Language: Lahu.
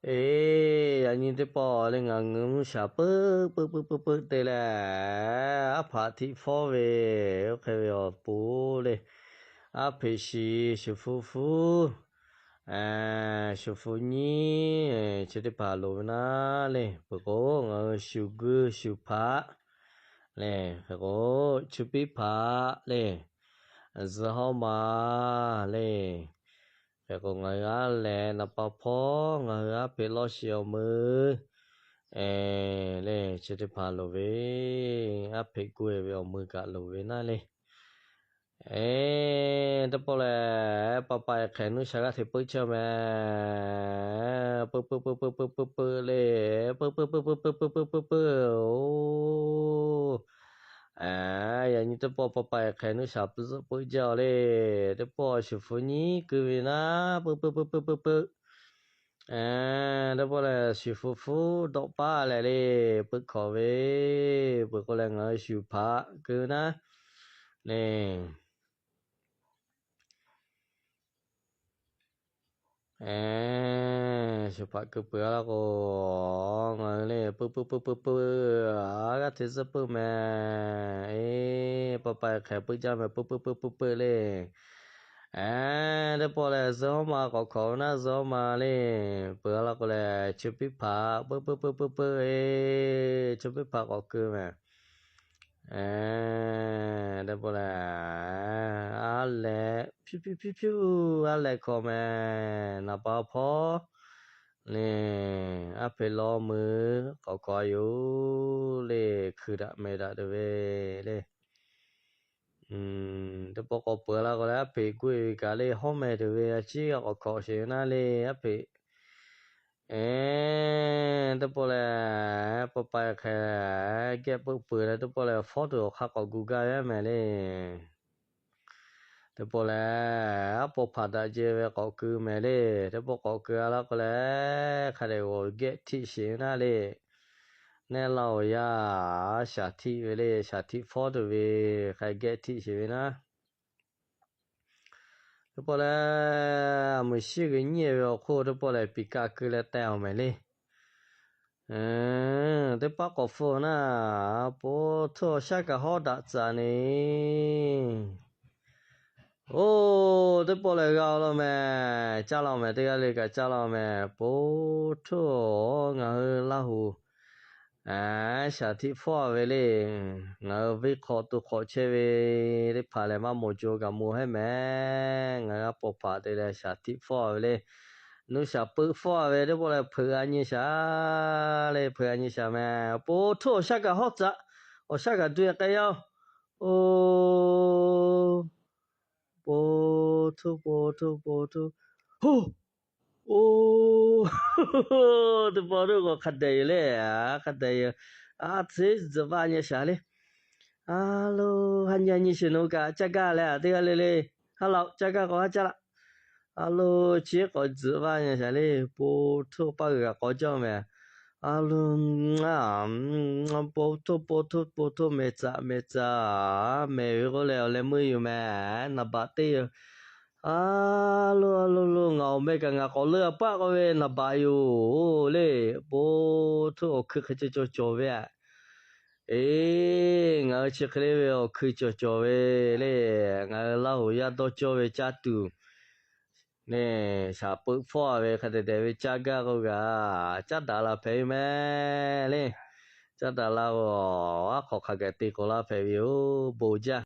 Eˬ, yaꞈ nyi teˇ pawˆ le ngaˬ ngeuˍ mvuhˇ shaˍ peuˆ peuˆ peuˆ peuˆ peuˆ te leh, aˉ hpaꞈ htiꞈ fawˉ ve, oˇ hk'e ve awˬ pon le, aˉ hpeꞈ shiˍ, shuˍ hpu hpu, shuˍ hpu nyiˉ, chi teˇ hpaˍ loˍ ve naˉ le. Peuˬ k'o, ngaˬ hui shuˍ guiˇ shuˍ hpaꞈ le, hk'e k'o, chi piˉ hpaꞈ le, zuhꞈ hawˉ ma le, hk'e k'o, ngaˬ hui aˉ lehˬ naˍ pa hpawˇ ngaˬ hui aˉ hpeꞈ lawˇ shiˍ awˬ meuˇ le, chi teˇ hpaˍ loˍ ve, aˉ hpeꞈ guˇ e ve awˬ meuˇ kaꞈ loˍ ve naˉ le. Eˬ, teˇ pawˆ lehˬ, pa pa e hk'e nuˇ shaˍ g'aˇ hteꞈ peuˆ chehˇ meh. Peuˆ peuˆ peuˆ peuˆ peuˆ peuˆ peuˆ le, peuˆ peuˆ peuˆ peuˆ peuˆ peuˆ peuˆ peuˆ oˬ. Yaꞈ nyi teˇ pawˆ pa pa e hk'e nuˇ shaˍ peuˆ zuhˆ peuˆ jaˇ le. Teˇ pawˆ shuˍ hpu nyiˉ keu ve naˉ, peuˆ peuˆ peuˆ peuˆ peuˆ peuˆ. Teˇ pawˆ lehˬ, shuˍ hpu hpu dawˆ paˉ leh le, peuˆ hkawꞈ ve, peuˬ k'o lehˬ ngaˬ hui shuˍ hpaꞈ keu naˉ le. Shuˍ hpaꞈ keu peuˬ a laˇ k'o, ngaˬ hui le peuˆ peuˆ peuˆ peuˆ peuˆ, a g'aˇ hteꞈ zuhˆ peuˆ meh. Eˬ, pa pa e hk'e peuˆ jaˇ meh, peuˆ peuˆ peuˆ peuˆ peuˆ le. Teˇ pawˆ lehˬ, zuhꞈ hawˉ ma k'awꞈ hkawꞈ ve naˉ, zuhꞈ hawˉ ma le, peuˬ a laˇ k'o lehˬ, chi piˉ hpaꞈ peuˆ peuˆ peuˆ peuˆ peuˆ, chi piˉ hpaꞈ k'awꞈ keu meh. Teˇ pawˆ lehˬ, aˉ lehˬ, piˇ piˇ piˇ piˇ, aˉ lehˬ hkawꞈ meh, naˍ pa hpawˇ le, aˉ hpeꞈ lawˇ meuˇ k'awꞈ hkawꞈ a yoˬ le, hkui daꞈ meh daꞈ tuˬ ve le. Teˇ pawˆ k'awꞈ peuˬ laˇ k'o lehˬ, aˉ hpeꞈ guˇ e ve kaꞈ le, hawˉ meh tuˬ ve a ciˉ g'a k'awꞈ hkawꞈ sheˍ ve naˉ le, aˉ hpeꞈ. Teˇ pawˆ lehˬ, pa pa e hk'e geh peuˆ peuˬ leh, teˇ pawˆ lehˬ fawˉ tuˬ awˬ hk'aˇ k'awꞈ gu gaˇ ve meh le. Teˇ pawˆ lehˬ, aˉ paw hpaꞈ daꞈ jehˬ ve k'awꞈ keu meh le. Teˇ pawˆ k'awꞈ keu a laˇ k'o lehˬ, hk'a dehꞈ g'awˬ geh htiˆ sheˍ ve naˉ le. Neˇ laˇ awˬ yaˇ shaˍ htiˆ ve le, shaˍ htiˆ fawˉ tuˬ ve, hk'a geh htiˆ sheˍ ve naˉ. Teˇ pawˆ lehˬ, muiˬ shiˉ g'uiˬ nyiˇ ve awˬ hk'oˆ teˇ pawˆ lehˬ, piˍ kaˆ keu leh teh awˬ meh le. Teˇ paˉ k'awꞈ hpfuhˇ naˉ, po htuˇ awˬ shaˉ kaꞈ hawˉ daꞈ tcuhꞈ ne. Oˬ, teˇ pawˆ lehˬ g'a laˇ meh, caˇ laˇ meh, teˇ g'aˇ le kaꞈ caˇ laˇ meh, po htuˇ ngaˬ hui Laˇ huˍ shaˍ htiˆ fawˉ ve le. Ngaˬ hui venˇ hk'awꞈ to hk'awꞈ chehˇ ve teˇ hpaˍ lehˬ, maˇ mawˬ jaw kaꞈ mawˬ hehˉ meh. Ngaˬ hui aˉ paw hpaꞈ te leh shaˍ htiˆ fawˉ ve le. Nuˇ shaˍ peuˆ fawˉ ve teˇ pawˆ lehˬ, hpeuꞈ a nyi shaˍ le, hpeuꞈ a nyi shaˍ meh. Po htuˇ awˬ shaˉ kaꞈ hawˉ tcuhꞈ, awˬ shaˉ kaꞈ duˇ e k'ai yaˇ-oˬ. Oˬ, po htuˇ, po htuˇ, po htuˇ. Hoˇ, oˬ, teˇ pawˆ htuˇ k'o hk'a dehꞈ yoˬ le, hk'a dehꞈ yoˬ. A tcuhˉ zuhꞈ vaˇ nyi shaˍ le. A lo, ha nyi nyi sheˍ nawˬ kaꞈ caˇ gaˇ leh, teˇ g'aˇ le le. Ha laꞈ caˇ gaˇ k'o haˉ caˇ laˇ. A lo, chi k'awꞈ zuhꞈ vaˇ nyi shaˍ le. Po htuˇ paˇ g'uiˬ kaꞈ k'awꞈ cawˇ meh. A lo, po htuˇ, po htuˇ, po htuˇ meh tcuhꞈ meh tcuhꞈ, meh ve k'oˆ leh awˬ leh meuˇ yoˬ meh, naˍ baꞈ teˇ yoˬ. A lo, a lo lo, ngaˬ awˬ meh kaꞈ ngaˬ k'awꞈ leuˆ a paˆ k'oˆ ve naˍ baꞈ yoˬ le. Po htuˇ awˬ hkui hk'e cawˬ cawˬ ve a. Eˬ, ngaˬ hui chi hk'e le ve awˬ hkui cawˬ cawˬ ve le. Ngaˬ hui Laˇ huˍ yaˇ dawˇ cawˇ ve caˇ tuˬ le, shaˍ peuˆ fawˉ ve hk'a dehꞈ dehꞈ ve caˇ gaˇ k'oˆ g'a, caˉ daꞈ la hpehꞈ ve meh le. Caˉ daꞈ la-oˬ, aˉ hk'awꞈ hk'a gaˬ te k'oꞈ laˇ hpehꞈ ve yoˬ. Bon jaˇ.